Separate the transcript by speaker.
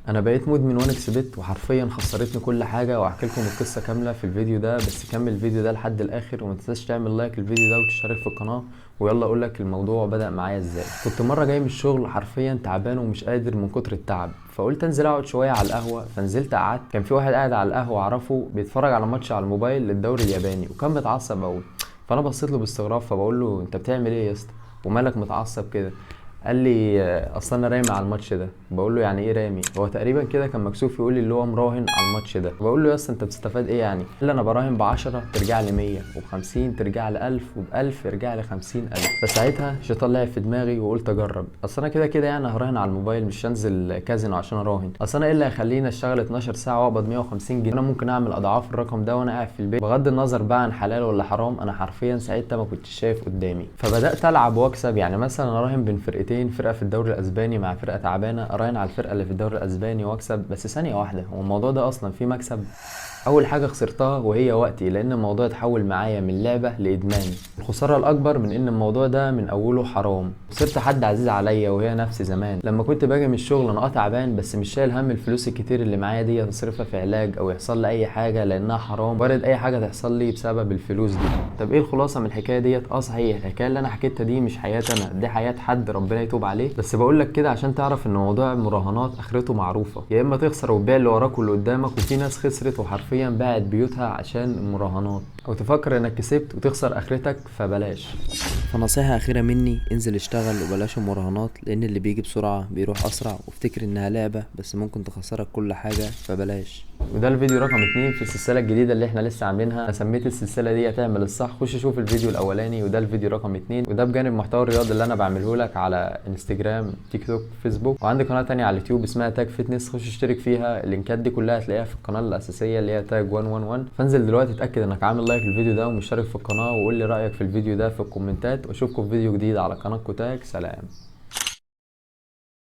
Speaker 1: انا بقيت مدمن 1xBet، وحرفيا خسرتني كل حاجه، وهحكي لكم القصة كاملة في الفيديو ده، بس كمل الفيديو ده لحد الاخر، وما تنساش تعمل like للفيديو ده وتشترك في القناه. ويلا اقول لك الموضوع بدأ معايا ازاي. كنت مرة جاي من الشغل حرفيا تعبان ومش قادر من كتر التعب، فقلت انزل اقعد شوية على القهوه. فنزلت قعدت، كان في واحد قاعد على القهوة اعرفه بيتفرج على ماتش على الموبايل للدوري الياباني، وكان متعصب قوي. فانا بصيت له باستغراب، فبقول له انت بتعمل ايه يا اسطى ومالك متعصب كده؟ قال لي اصل انا رامي على الماتش ده. بقول له يعني ايه رامي؟ هو تقريبا كده كان مكسوف يقول لي اللي هو مراهن على الماتش ده. بقول له يا اسطى انت بتستفاد ايه يعني؟ قال لي انا براهن ب 10 ترجع لي 100، وب 50 ترجع لي 1000، وب 1000 يرجع لي 50000. فساعتها الشيطان لعب في دماغي وقلت اجرب، اصل انا كده كده يعني هراهن على الموبايل، مش هنزل كازينو عشان اراهن. اصل انا ايه اللي هيخليني اشتغل 12 ساعة واقبض 150 جنيه؟ انا ممكن اعمل اضعاف الرقم ده وانا قاعد في البيت، بغض النظر بقى عن حلال ولا حرام. انا حرفيا ساعتها ما كنتش شايف قدامي، فبدات العب واكسب. يعني مثلا اراهن بين فرقتين، فرقه في الدوري الاسباني مع فرقه تعبانة، اراهن على الفرقة اللي في الدوري الاسباني واكسب. بس ثانية واحده، هو الموضوع ده اصلا فيه مكسب؟ اول حاجة خسرتها وهي وقتي، لان الموضوع اتحول معايا من لعبه لادمان. الخسارة الاكبر من ان الموضوع ده من اوله حرام. خسرت حد عزيز عليا وهي نفسي. زمان لما كنت باجي من الشغل انا تعبان، بس مش شايل هم الفلوس الكتير اللي معايا دي اصرفها في علاج او يحصل لي اي حاجة، لانها حرام، وارد اي حاجة تحصل لي بسبب الفلوس دي. طب ايه الخلاصة من الحكاية ديت؟ صحيح الحكاية اللي انا حكيتها دي مش حياتي انا، دي حياة حد ربنا يتوب عليه. بس بقول لك كده عشان تعرف ان موضوع المراهنات اخرته معروفة، يا اما تخسر وتبيع اللي وراك واللي قدامك، وفي ناس خسرت وحرفيا باعت بيوتها عشان المراهنات، او تفكر انك كسبت وتخسر اخرتك، فبلاش.
Speaker 2: فنصيحة أخيرة مني، انزل اشتغل وبلاش المراهنات، لأن اللي بيجي بسرعة بيروح أسرع، وافتكر إنها لعبة بس ممكن تخسرك كل حاجة، فبلاش.
Speaker 1: وده الفيديو رقم 2 في السلسلة الجديدة اللي احنا لسه عاملينها، انا سميت السلسلة دي هتعمل الصح. خش شوف الفيديو الاولاني، وده الفيديو رقم 2، وده بجانب محتوى الرياضة اللي انا بعمله لك على انستجرام، تيك توك، فيسبوك، وعندي قناة تانية على اليوتيوب اسمها تاج fitness، خش اشترك فيها. اللينكات دي كلها هتلاقيها في القناة الاساسية اللي هي تاج 111. فانزل دلوقتي اتاكد انك عامل like للفيديو ده ومشترك في القناة، وقول لي رايك في الفيديو ده في الكومنتات، واشوفكم في فيديو جديد على قناة تاج. سلام.